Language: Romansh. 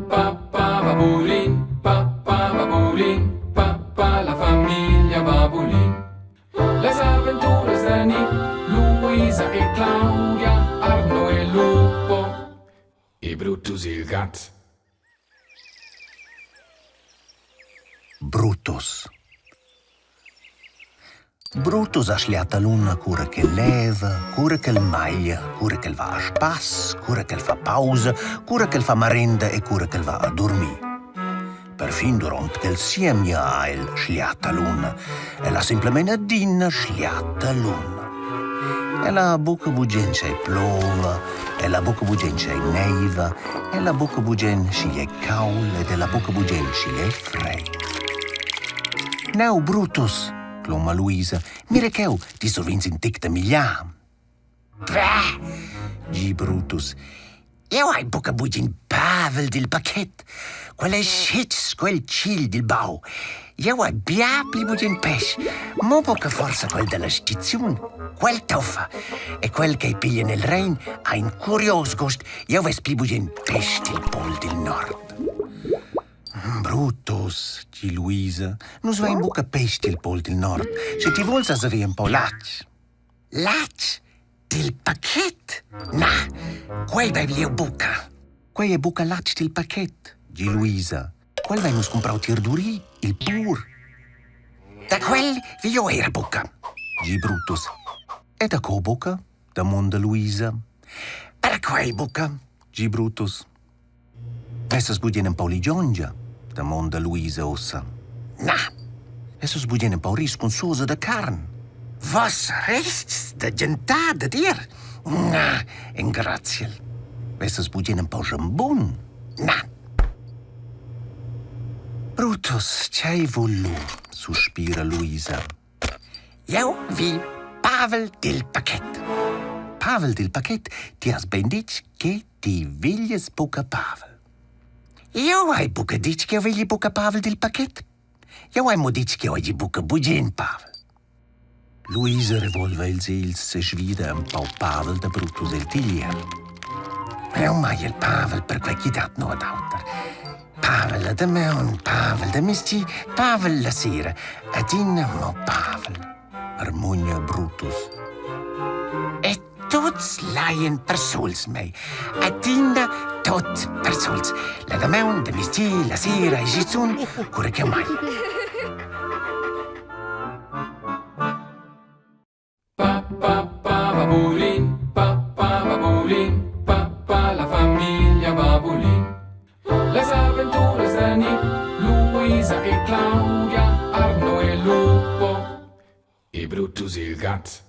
pa pa babulin, pa pa babulin, pa pa la famiglia Babulin. Las aventuras da Nick, Luisa e Claudia, Arno e Lupo e Brutus il gat. Brutus. Brutus ha schliata luna cura ch'el leva, cura ch'el maglia, cura ch'el va a spass, cura ch'el fa pausa, cura ch'el fa marenda e cura ch'el va a durmir. Perfin duront ch'el siemia ha el schliata luna. El ha simplamain adina schliata luna. Ella ha buca bugen sch'ei plova, ella ha buca bugen sch'ei neiva, ella ha buca bugen sch'igl ei cauld ed ella ha buca bugen sch'igl ei freid. Neu, Brutus, cloma Luisa, mira cheu, ti survegns in tic da migliam. Bäh, gi Brutus, jeu hai buca bugen pavel dil pachet. Quel ei schetg sco il tgil dil bau. Jeu hai bia pli bugen pèsch, mo buca forsa quel dalla stiziun. Quel toffa. E quel ch'ei piglia nel Rein ha in curios gust. Jeu vess pli bugen pèsch dil pol dil nord. Brutus, gi Luisa, nus vein buca pèsch dil pol dil nord. Sche ti vul, sas haver empau latg. Latg dil pachet? Na, quei beivel jeu buca. Quei ei buca latg dil pachet, gi Luisa. Quel vein nus cumprau tier Duri, il pur. Da quel vi jeu era buca, gi Brutus. E da co buca? damonda Luisa. Per quei buca, gi Brutus. Essas bugen empau ligiongia? damonda Luisa ussa. Na, essas bugen empau ris cun sosa da carn? Vos rests da gentar dad ir? Na, engraziel. Essas bugen empau jambun? Na. Brutus, tgei vul lu? suspira Luisa. Jeu vi Pavel dil pachet. Pavel dil pachet, ti has bein ditg che ti veglies buca Pavel. Jeu hai buca ditg ch'jeu vegli buca Pavel dil pachet. Jeu hai mo ditg ch'jeu hagi buca bugen Pavel. Luisa revolva ils egls e svida empau Pavel da Brutus el tiglier. Eu mai il Pavel per quei chi dat nuot auter. Pavel la damaun, Pavel da mezdi, Pavel la sera, adina mo Pavel, marmugna Brutus. E tuts laien persuls mei, adina tot persuls, la damaun, da mezdi, la sera e schizun, cura ch'jeu maglia. Pa pa pa babulin, pa pa babulin, pa pa la famiglia Babulin. Las aventuras da Nick, Luisa e Claudia, Arno e Lupo e Brutus il gat.